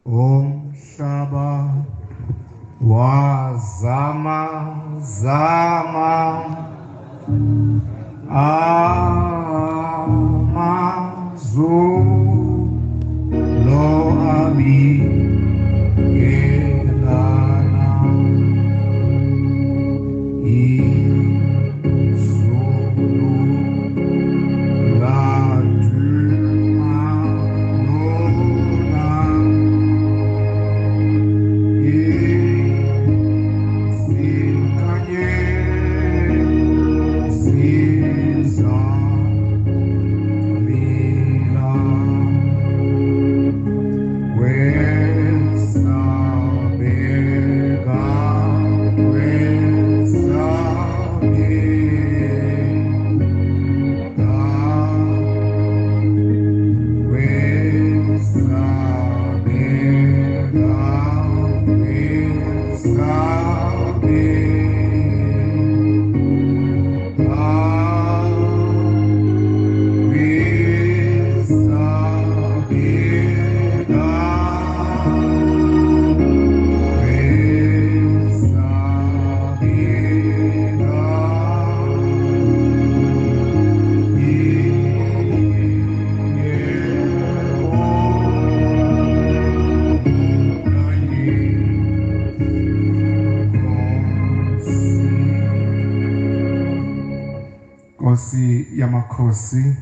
Umhlaba wazama zama amazulu abingelana izulu laduma lona izikanye zizamila kwesabeka kwesabeka kwesabeka kwesabeka kwesabeka Nkosi yamakhosi,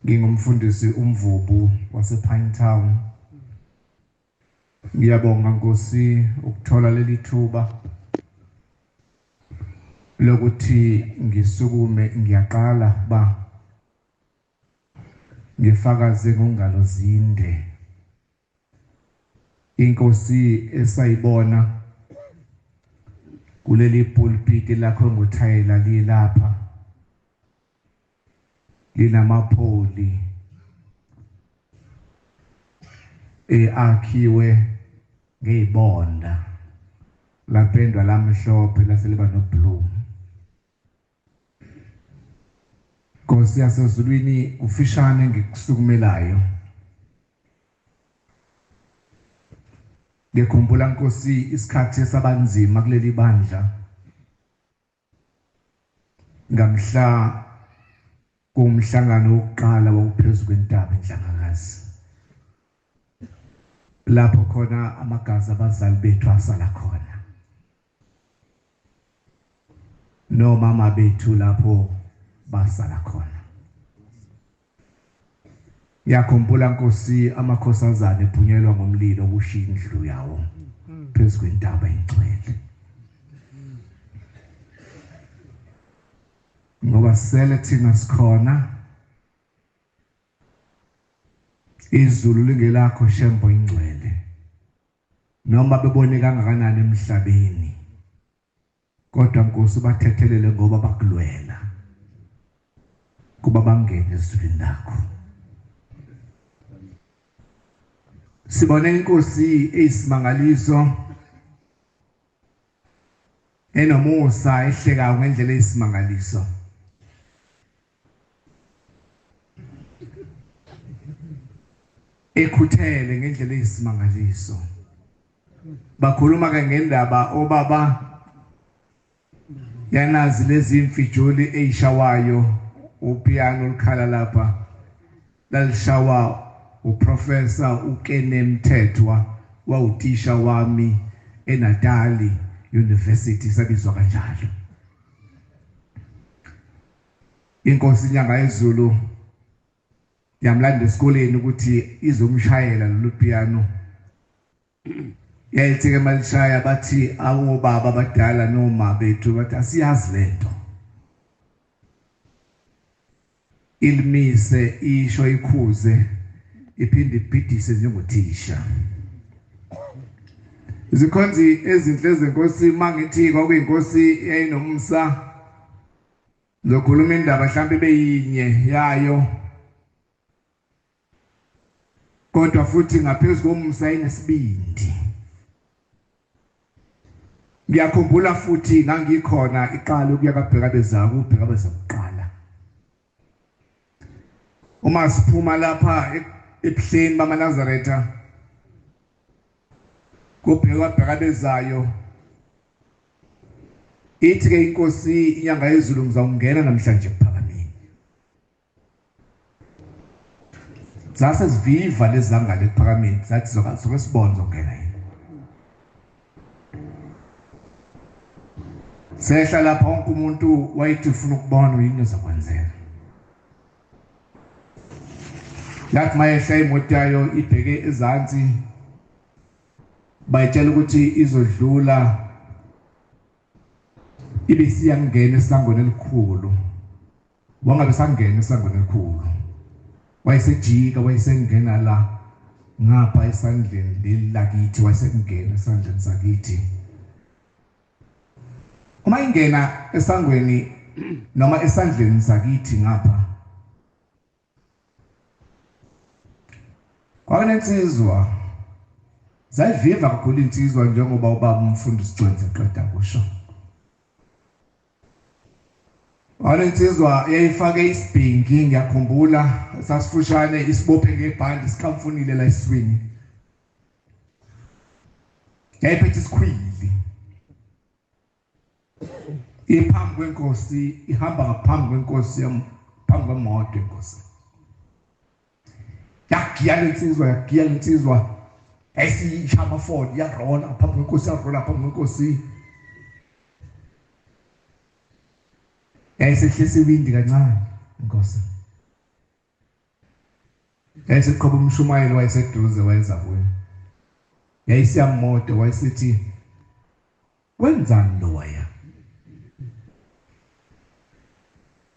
ngingumfundisi uMvubu wasePinetown. Ngiyabonga Nkosi ukuthola leli thuba lokuthi ngisukume ngiyaqala ba ngifakaze ngongalo zinde. Inkosi esayibona kuleli pulpit lakho ngothayela lilapha linamapholi eakhiwe ngezibonda lapendwa lamhlophe laseliba no blue. Nkosi yasezulwini, kufishane ngikusukumelayo. Ngikhumbula Nkosi isikhathi esabanzima kuleli bandla ngamhla kumhlangano wokuqala wawuphezu kwentaba eNhlangakazi, lapho khona amagazi abazali bethu asala khona nomama bethu lapho basala khona. Ngiyakhumbula Nkosi amakhosazane ephunyelwa ngomlilo kushiya indlu yawo phezu kwentaba engcwele, ngoba sele thina sikhona izulu lingelakho Shembo ingcwele, noma bebone kangakanani emhlabeni, kodwa Nkosi bathethelele ngoba bakulwela kuba bangene ezulwini lakho. Sibone inkosi eyisimangaliso enomusa ehlekayo ngendlela eyisimangaliso. Ekhuthele ngendlela eyisimangaliso. Bakhuluma ke ngendaba obaba yanazi lezi imfijoli eyishawayo, upiano olukhala lapha lalishawa uProfessor uKene Mthethwa, wawutisha wami eNatali University, sabizwa kanjalo. Inkosi inyanga yezulu yamlanda esikoleni ukuthi izomshayela lolu piano. Yayithi ke malishaya bathi awobaba abadala noma bethu bathi asiyazi lento, ilimise isho ikhuze iphinde ibhidise njengothisha. Izikhonzi ezinhle zenkosi, mangithi kwakuyinkosi yayinomsa, ngizokhuluma indaba mhlawumbe beyinye yayo, kodwa futhi ngaphezu komsa inesibindi. Ngiyakhumbula futhi ngangikhona iqala ukuya kaBhekabeza, kuBhekabeza kuqala. Uma siphuma lapha ebuhleni bamaNazaretha Kubhekwa bhekabezayo. Ithi ke inkosi inyanga yezulu ngizawungena namhlanje kuphakameni. Zase siviva lezangale ekuphakameni zathi zoke sibone zongena yini. Sehla lapha wonke umuntu wayethi ufuna ukubona yini ezokwenzeka. Yathi mayehla imoto yayo ibheke ezansi bayitshela ukuthi izodlula ibe siyangena esangweni elikhulu. Wangabe sangena esangweni elikhulu. Wayesejika wayesengena la ngapha esandleni leli lakithi, wayesengena esandleni sakithi. Uma ingena esangweni noma esandleni sakithi ngapha, kwakunensizwa zayiviva kakhulu insizwa njengoba ubaba umfundisi Gcwensa eqeda kusho. Walensizwa yayifake isibhingi, ngiyakhumbula sasifushane, isibophe ngebhandi sikamfunile la esiswini. Yayiphethe isikhwili iphambi kwenkosi, ihamba ngaphambi kwenkosi, phambi kwemoto inkosi. Yagiya lensizwa, yagiya lensizwa, yayisisha amafoni, yarola phambi kwenkosi, yarola phambi kwenkosi. Yayisehlisa iwindi kancane inkosi. Yayiseqhoba umshumayeli wayeseduze wayeza kuyo. Yayisiyamoto wayesithi wenzani lowaya?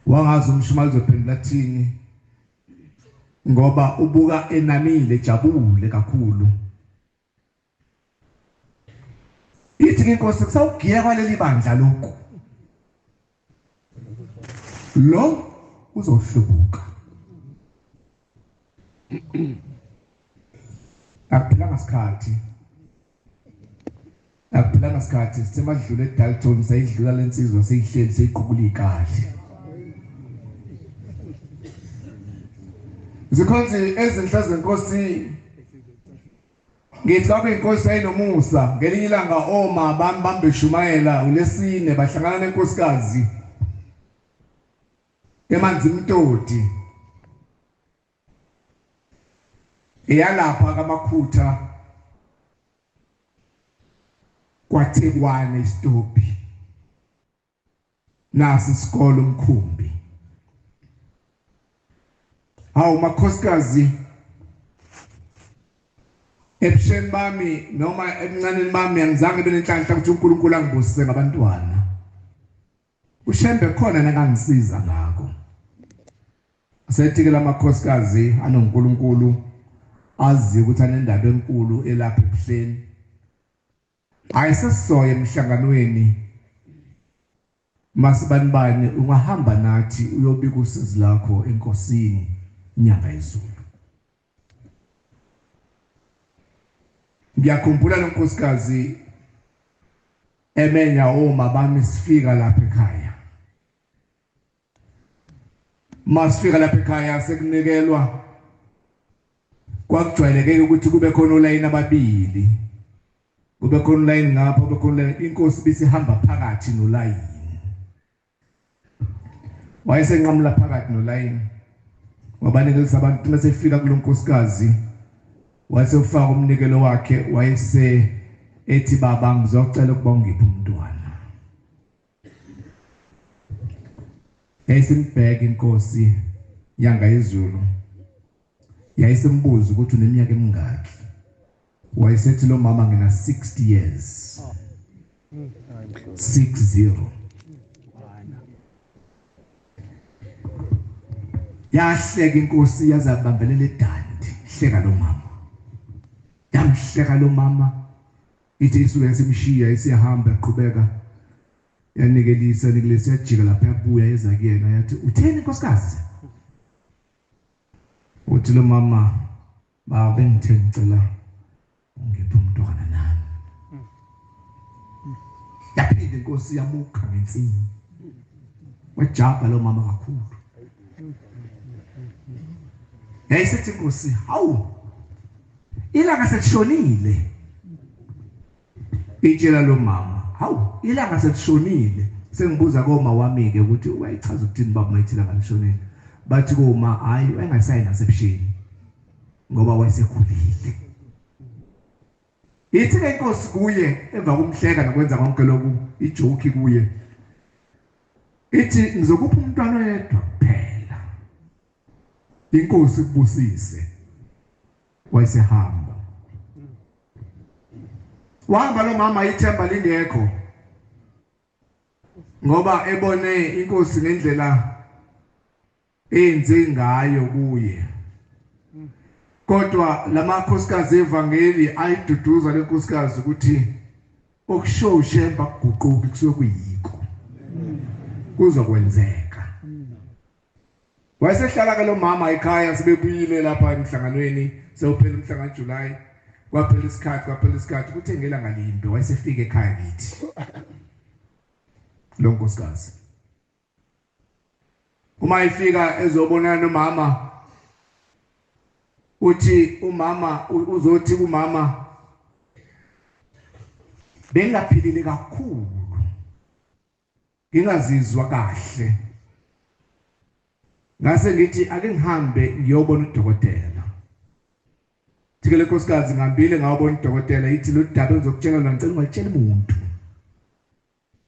Wangazi umshumayeli uzophendula athini ngoba ubuka enamile ejabule kakhulu. Ithi inkosi kusawugiya kwaleli bandla lokhu. Lo uzohlubuka. Akuphilanga sikhathi. Akuphilanga sikhathi sisemadlule eDalton sayidlula lensizwa seyihleli seyiqukula ikali. Zikhonzi ezinhle zenkosi, ngithi kwabe inkosi ayinomusa. Ngelinye ilanga oma bami bambeshumayela ulesine bahlangana nenkosikazi eManzimtoti eyalapha kaMakhutha kwaThekwane isitophi nasi isikole umkhumbi. Hawu makhosikazi, ebusheni bami noma ebuncaneni bami angizange benenhlanhla ukuthi uNkulunkulu angibusise ngabantwana. uShembe khona nakangisiza ngakho. Sethi-ke lamakhosikazi anoNkulunkulu azi ukuthi anendaba enkulu elapha ebuhleni. Ayisesisoye emhlanganweni masibanibani, ungahamba nathi uyobika usizi lakho enkosini inyanga yezulu. Ngiyakhumbula lo nkosikazi emenya oma bami sifika lapha ekhaya. Masifika lapha ekhaya sekunikelwa, kwakujwayeleke ukuthi kube khona olayini ababili, kube khona ulayini ngapha, kube khona ulayini. Inkosi bisihamba phakathi nolayini, wayesenqamula phakathi nolayini, wabanikeza abantu. Mase efika kulonkosikazi wasefaka umnikelo wakhe, wayese ethi baba ngizocela ukuba ungiphe umntwana. Yayisimbheka inkosi yanga yezulu, yayisimbuza ukuthi uneminyaka emingaki. Wayesethi lo mama ngina 60 years, 60. Yahleka inkosi yazabambelela edandi, hleka lo mama, yamhleka lo mama. Ithi isuke yasimshiya isiyahamba yaqhubeka yanikelisa nikelisa, yajika lapha yabuya yeza kuyena yathi utheni nkosikazi? Uthi lo mama baba bengithe ngicela ungiphe umntwana nami. Yaphinda inkosi yamukha ngensini, wajabha lo mama kakhulu. Yayisithi inkosi hawu ilanga selishonile, Itshela lo mama, hawu, ilanga selishonile. Sengibuza koma wami ke ukuthi wayichaza ukuthini baba mayithi ilanga lishonile. Bathi koma, hayi, wayengasayi nasebusheni ngoba wayesekhulile. Ithi ke inkosi kuye emva komhleka nokwenza konke lokhu, ijoke kuye, ithi ngizokupha umntwana oyedwa kuphela, inkosi ikubusise. Wayesehamba, wahamba lo mama, ithemba lingekho, ngoba ebone inkosi ngendlela enze ngayo kuye. Kodwa lamakhosikazi evangeli ayiduduza lenkosikazi ukuthi okusho uShemba kuguquki, kusuke kuyikho, kuzokwenzeka. Wayesehlala ke lo mama ekhaya, sebebuyile lapha emhlanganweni, sewuphela umhlangano July, kwaphela isikhathi, kwaphela isikhathi, kuthe ngelanga limbe wayesefika ekhaya kithi lo nkosikazi. Uma ifika ezobonana nomama, uthi umama uzothi kumama, bengaphilile kakhulu, ngingazizwa kahle, ngase ngithi ake ngihambe ngiyobona udokotela. Thikele nkosikazi, ngihambile ngawubona udokotela, ithi lo daba engizokutshela lona ngicela ungalitsheli umuntu,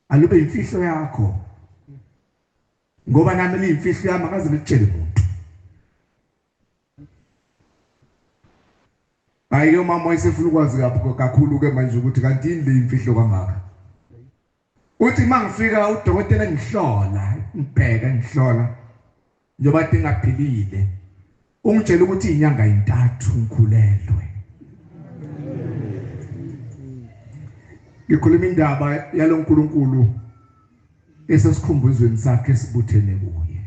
alube imfihlo yakho, ngoba nami liyimfihlo yami, akaze ngikutshele umuntu. Hayi ke umama wayesefuna ukwazi kakhulu ke manje ukuthi kanti yini le imfihlo kangaka. Uthi mangifika udokotela ngihlola, ngibheka ngihlola, njengoba kade ngaphilile, ungitshela ukuthi inyanga intathu ngikhulelwe. Ngikhuluma indaba yaloNkulunkulu esesikhumbuzweni sakhe sibuthene kuye.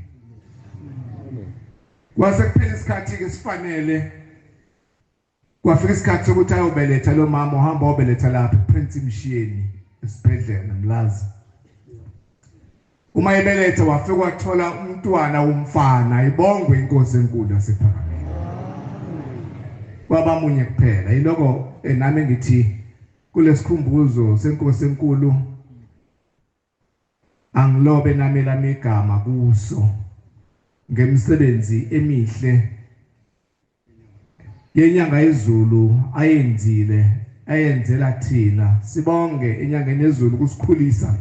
Kwase kuphela isikhathi ke sifanele, kwafika isikhathi sokuthi ayobeletha lo mama. Uhamba wabeletha lapha Prince Mshiyeni esibhedlela Mlazi. Uma ebeletha wafika wathola umntwana womfana. Ibongwe inkosi enkulu yasephakameni. Kwaba munye kuphela. Yiloko nami ngithi kulesikhumbuzo senkosi enkulu angilobe nami lami igama kuso ngemisebenzi emihle yenyanga yezulu ayenzile, ayenzela thina. Sibonge enyangeni yezulu kusikhulisa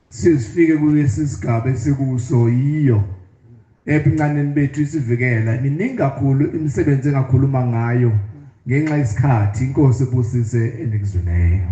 sizifike kulesi sigaba esikuso. Yiyo ebuncaneni bethu isivikela. Miningi kakhulu imisebenzi engakhuluma ngayo, ngenxa yesikhathi. Inkosi ebusise enikuzwileyo.